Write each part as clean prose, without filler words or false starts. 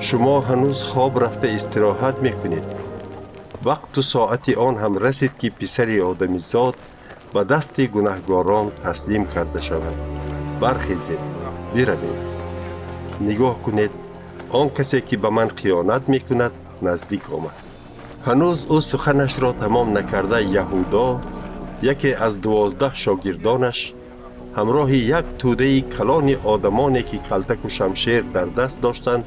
Шумо ҳанӯз хоб рафта истироҳат мекунед. Вақту соати он ҳам расид, ки писари одамизод ба дасти гунаҳгорон таслим карда шавад. Бархезед, биравем. Нигоҳ кунед, он касе ки ба ман хиёнат мекунад, наздик омад. Ҳанӯз ӯ суханашро тамом накарда, Яҳудо, яке аз 12 шогирдонаш, ҳамроҳи як тӯдаи калони одамоне, ки калтаку шамшер дар даст доштанд,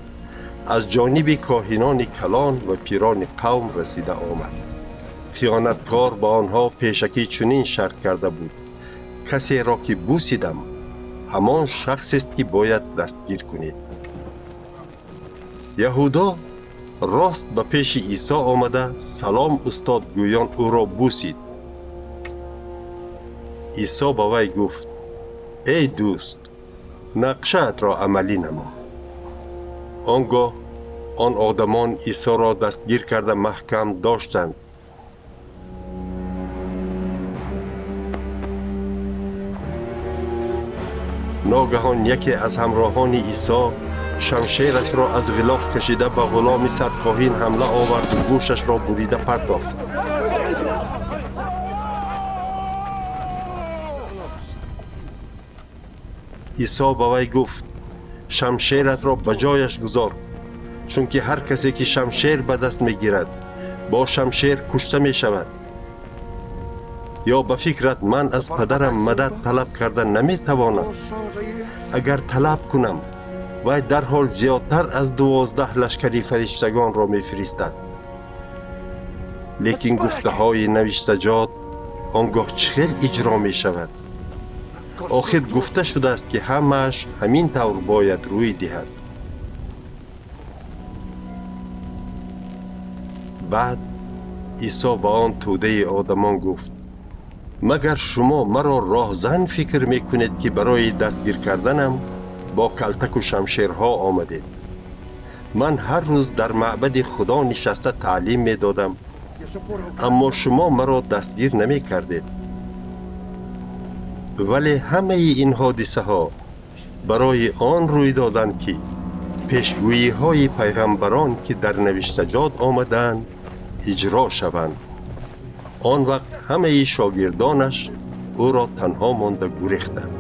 аз ҷониби коҳинони калон ва пирони қавм расида омад. Хиёнаткор ба онҳо пешакӣ чунин шарт карда буд: касеро ки бусидам, ҳамон шахсест, ки бояд дастгир кунед. Яҳудо рост ба пеши Исо омада, «Салом, устод» гӯён ӯро бусид. Исо ба вай гуфт: «Эй дӯст, нақшаатро амалӣ намо». Он гоҳ он одамон Исоро дастгир карда, маҳкам доштанд. Ногаҳон яке аз ҳамроҳони Исо шамшерашро аз ғилоф кашида, ба ғуломи саркоҳин ҳамла оварду гӯшашро бурида партофт. Исо ба вай гуфт: «Шамшератро ба ҷояш гузор, чунки ҳар касе ки шамшер ба даст мегирад, бо шамшер кушта мешавад. Ё ба фикрат ман аз падарам мадад талаб карда наметавонам? Агар талаб кунам, вай дарҳол зиёдтар аз 12 лашкари фариштагонро мефиристад. Лекин гуфтаҳои навиштаҷот он гоҳ чӣ хел иҷро мешавад? Охир гуфта шудааст, ки ҳамааш ҳамин тавр бояд рӯй диҳад». Баъд Исо ба он тӯдаи одамон гуфт: «Магар шумо маро роҳзан фикр мекунед, ки барои дастгир карданам бо калтаку шамшерҳо омадед? Ман ҳар рӯз дар маъбади Худо нишаста таълим медодам, аммо шумо маро дастгир намекардед. Вале ҳамаи ин ҳодисаҳо барои он рӯй доданд, ки пешгӯиҳои пайғамбарон, ки дар навиштаҷот омадаанд, иҷро шаванд». Он вақт ҳамаи шогирдонаш ӯро танҳо монда гурехтанд.